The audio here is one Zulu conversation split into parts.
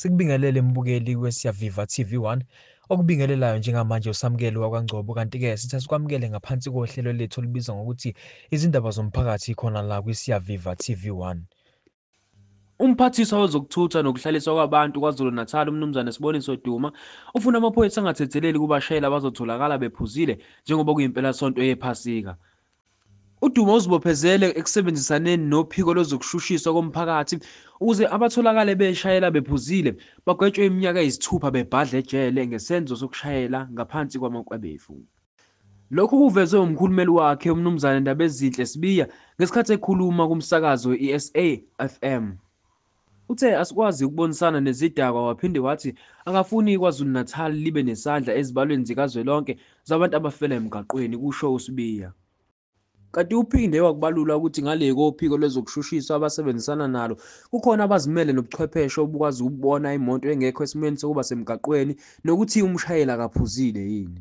Sikubingelele mbukeli weSiyaviva TV1 okubingelelayo njengamanje uSamukelo wakwaNgcobo, kanti-ke sithi asikwamukele ngaphansi kohlelo lethu olubizwa ngokuthi izindaba zomphakathi khona la kwiSiyaviva TV1. Umphathiswa wezokuthutha nokuhlaliswa kwabantu KwaZulu-Natal uMnumzane Siboniso Duma ufuna amaphoyisa angathetheleli kubashayeli abazotholakala bephuzile njengoba kuyimpelasonto yePhasika. UDuma uzibophezele ekusebenzisaneni nophiko lwezokushushiswa komphakathi ukuze abatholakale beshayela bephuzile bagwetshwe iminyaka eyisithupha bebhadle ejele ngesenzo sokushayela ngaphansi kwamakwebevu. Lokhu kuvezwe umkhulumeli wakhe uMnumzane Ndabezinhle Sibiya ngesikhathi ekhuluma kumsakazo we-ESA FM. Uthe asikwazi ukubonisana nezidakwa waphinde wathi akafuni iKwaZulu-Natal libe nesandla ezibalweni zikazwelonke zabantu abafela emgaqweni, kusho uSibiya. Kanti uphinde wakubalula ukuthi ngale kophiko lwezokushushiswa abasebenzisana nalo kukhona abazimele nobuchwepheshe obukwazi ukubona imoto engekho esimweni sokuba semgaqweni nokuthi umshayeli akaphuzile yini.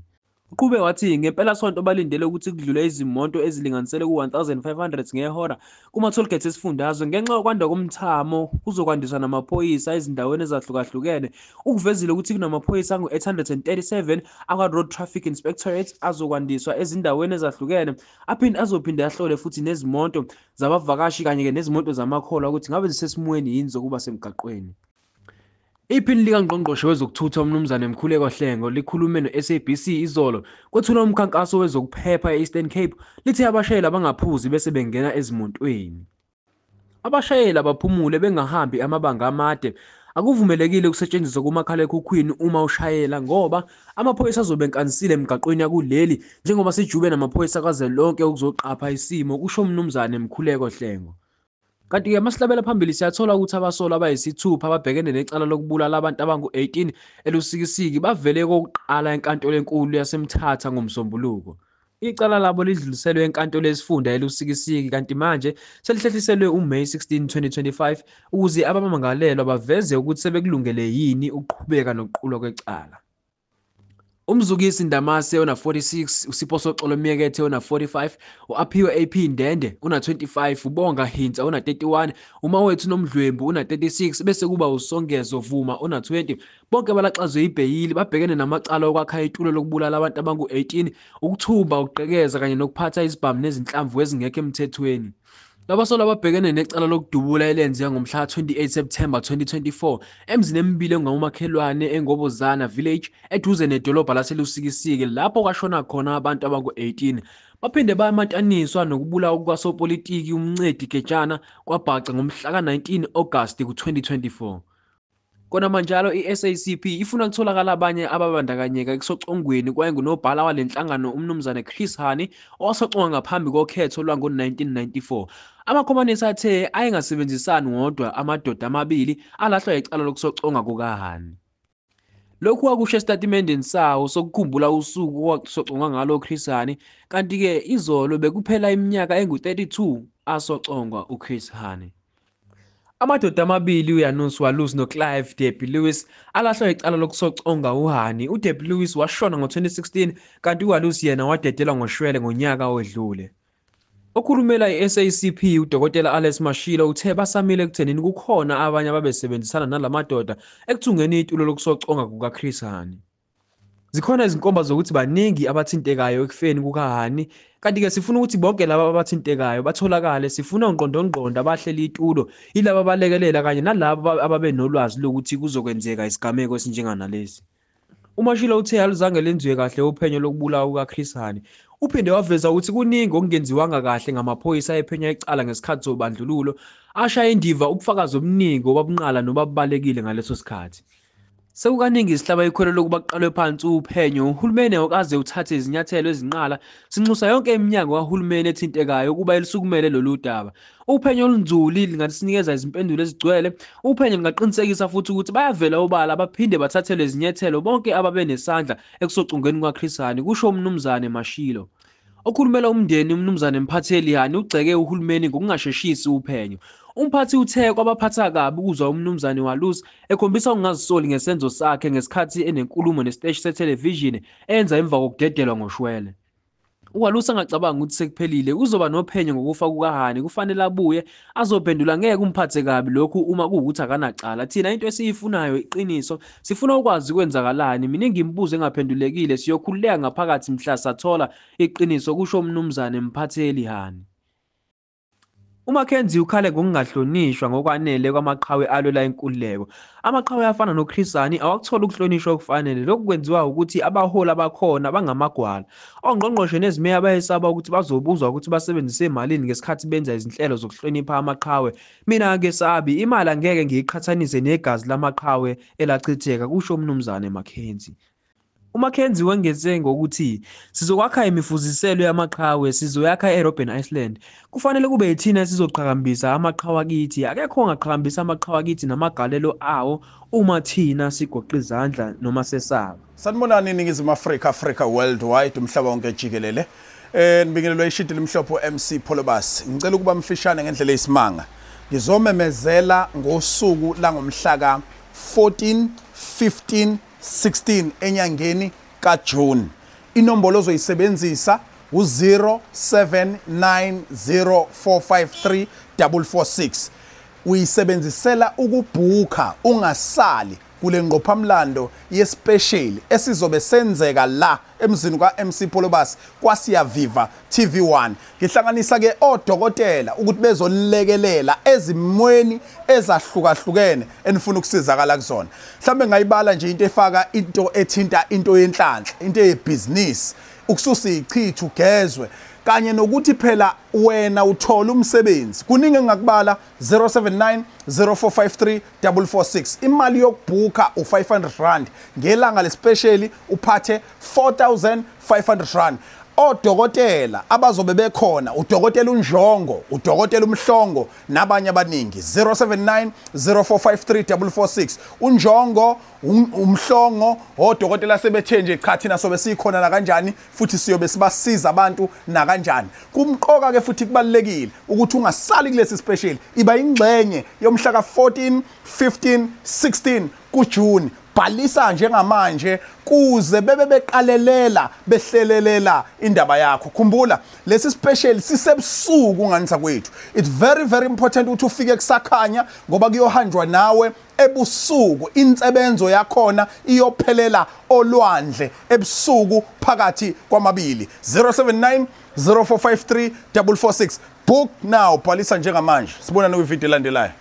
Uqhube wathi ngempelasonto balindele ukuthi kudlule izimoto ezilinganiselwe ku-1500 ngehora kuma-tollgate esifundazwe. Ngenxa yokwanda komthamo kuzokwandiswa namaphoyisa ezindaweni ezahlukahlukene. Ukuvezile ukuthi kunamaphoyisa angu-837 akwa-Road Traffic Inspectorate azokwandiswa ezindaweni ezahlukene, aphinde azophinde ahlole futhi nezimoto zabavakashi kanye-ke nezimoto zamakholwa ukuthi ngabe zisesimweni yini zokuba semgaqweni. Iphini likaNgqongqoshe wezokuThutha uMnumzane Mkhuleko Hlengo likhulume no-SABC izolo kwethula umkhankaso wezokuphepha e-Eastern Cape, lithe abashayeli abangaphuzi bese bengena ezimotweni. Abashayeli abaphumule bengahambi amabanga amade. Akuvumelekile ukusetshenziswa kumakhalekhukhwini uma ushayela ngoba amaphoyisa azobe enkanisile emigaqweni yakuleli njengoba sijube namaphoyisa kazwelonke ukuzoqapha isimo, kusho uMnumzane Mkhuleko Hlengo. Kanti-ke masihlabela phambili siyathola ukuthi abasolwa abayisithupha ababhekene necala lokubulala abantu abangu-18 eLusikisiki bavele kokuqala enkantolo enkulu yaseMthatha ngoMsombuluko. Icala labo lidluliselwe enkantolo yesifunda eLusikisiki kanti manje selihlehliselwe uMeyi 16, 2025 ukuze abamangalelwa baveze ukuthi sebekulungele yini ukuqhubeka nokuqulwa kwecala. Umzukisi Ndamase ona-46, uSipho Soxolo Myekethe ona-45, u-Aphiwe AP Ndende una-25, uBonga Hintsa una-31, uMawethu Nomdlwembu una-36 bese kuba uSongezo Vuma ona-20. Bonke balaxazwe ibheyili babhekene namacala okwakha itulo lokubulala abantu abangu-18, ukuthumba, ukugqekeza kanye nokuphatha izibhamu nezinhlamvu ezingekho emthethweni. Labasolwa babhekene necala lokudubula elenzeka ngomhla ka-28 Septhemba 2024 emzini emibili engawomakhelwane eNgobozana Village eduze nedolobha laseLusikisiki lapho kwashona khona abantu abangu-18. Baphinde bayamataniswa nokubulawa kukasopolitiki uMncedi Getshana kwaBhaca ngomhla ka-19 Agasti ku-2024. Kona manjalo i-SACP ifuna kutholakala abanye ababandakanyeka ekusocongweni kwayengunobhala wale nhlangano uMnumzane Chris Hani owasocongwa ngaphambi kokhetho lwango-1994. Amakhomanisi athe ayengasebenzisani wodwa amadoda amabili alahlwa icala lokusoconga kukaHani. Lokhu wakusho esitatimendeni sawo sokukhumbula usuku okwasocongwa ngalo uChris Hani, kanti-ke izolo bekuphela iminyaka engu-32 asocongwa uChris Hani. Amadoda amabili uJanus Walus noClive Derby Lewis alahlwa icala lokusoconga uHani. UDerby Lewis washona ngo-2016 kanti uWalus yena wadedelwa ngoshwele ngonyaka owedlule. Okhulumela i-SACP uDokotela Alex Mashilo uthe basamile ekuthenini kukhona abanye ababesebenzisana nalamadoda ekuthungeni itulo lokusoconga kukaChris Hani. Zikhona izinkomba zokuthi baningi abathintekayo ekufeni kukaHani, kanti-ke sifuna ukuthi bonke laba abathintekayo batholakale. Sifuna ongqondongqondo abahleli itulo, yilaba abalekelela kanye nalabo ababe nolwazi lokuthi kuzokwenzeka isigameko esinjenganalesi. UMashilo uthe aluzange lenziwe kahle uphenyo lokubulawa kukaChris Hani. Uphinde waveza ukuthi kuningi okungenziwanga kahle ngamaphoyisa ayephenya icala ngesikhathi sobandlululo, ashaya indiva ubufakazi obuningi obabunqala nobabubalekile ngaleso sikhathi. Sekukaningi sihlaba ikhwelo lokuba kuqalwe phansi uphenyo, uhulumeni awukaze uthathe izinyathelo ezinqala. Sinxusa yonke iminyango kahulumeni ethintekayo ukuba ilusukumele lolu daba. Uphenyo olunzulu lingasinikeza izimpendulo ezigcwele. Uphenyo lungaqinisekisa futhi ukuthi bayavela obala baphinde bathathelwe izinyathelo bonke ababenesandla ekusocongweni kukaChris Hani, kusho uMnumzane Mashilo. Okhulumela umndeni uMnumzane Mphatheli Hani ugxeke uhulumeni ngokungasheshisi uphenyo. Umphathi uthe kwabaphatha kabi ukuzwa uMnumzane Walus ekhombisa ukungazisoli ngesenzo sakhe ngesikhathi enenkulumo nesiteshi sethelevishini enza emva kokudedelwa ngoshwele. Ukwalusa angacabanga ukuthi sekuphelile, kuzoba nophenyo ngokufa kukaHani, kufanele abuye azophendula. Ngeke kumphathe kabi lokhu uma kuwukuthi akanacala. Thina into esiyifunayo iqiniso, sifuna ukwazi kwenzakalani. Miningi imibuzo engaphendulekile, siyokhululeka ngaphakathi mhla sathola iqiniso, kusho uMnumzane Mphatheli Hani. UMackenzie ukhale ngokungahlonishwa ngokwanele kwamaqhawe alwela inkululeko. Amaqhawe afana noChris Hani awakuthola ukuhlonishwa okufanele. Lokhu kwenziwa ukuthi abaholi abakhona bangamagwala. Ongqongqoshe nezimeya bayesaba ukuthi bazobuzwa ukuthi basebenzise malini ngesikhathi benza izinhlelo zokuhlonipha amaqhawe. Mina angesabi, imali angeke ngiyiqhathanise negazi lamaqhawe elachitheka, kusho uMnumzane Mackenzie. UMackenzie wengeze ngokuthi sizokwakha imifuziselo yamaqhawe, sizoyakha eRobben Island. Kufanele kube yithina esizoqhakambisa amaqhawe akithi. Akekho ongaqhakambisa amaqhawe akithi namagalelo awo uma thina sigoqa izandla noma sesaba. Sanibonani Ningizimu Afrika, Africa worldwide, umhlaba wonke jikelele. Nibingelelwa ishidi limhlophe MC Pholobas. Ngicela ukuba mfishane ngendlela eyisimanga. Ngizomemezela ngosuku langomhla ka 14, 15, 16 enyangeni kaJune. Inombolo ozoyisebenzisa u-0790453446. Uyisebenzisela ukubhukha ungasali kule ngqophamlando yespecial esizobe senzeka la emzini kwa-MC Pholobas kwaSiyaviva TV1. Ngihlanganisa ke odokotela ukuthi bezolekelela ezimweni ezahlukahlukene enifuna ukusizakala kuzona. Mhlambe ngayibala nje into efaka into ethinta into yenhlanhla, into yebhizinisi, ukususa ichitho ugezwe, kanye nokuthi phela wena uthola umsebenzi. Kuningi engakubala. 079 0453 446. Imali yokubhukha u500 rand, ngelanga lespecial uphathe 4500 rand. Odokotela abazobe bekhona, udokotela uNjongo, udokotela uMhlongo nabanye abaningi. 079 0453 446. uNjongo, uMhlongo, odokotela sebethe nje cha, thina sobe sikhona la kanjani futhi siyobe sibasiza abantu nakanjani. Kumqoka ke futhi kubalekile ukuthi ungasali kulesi special, iba ingxenye yomhla ka14, 15, 16 kuJune. Bhalisa njengamanje kuze bebe beqalelela behlelelela indaba yakho. Khumbula lesi special sisebusuku nganisa kwethu. It's very very important ukuthi ufike kusakhanya ngoba kuyohanjwa nawe ebusuku. Insebenzo yakhona iyophelela olwandle ebusuku phakathi kwamabili. 079 0453 446. Book now, bhalisa njengamanje. Sibonane kwivideo elandelayo.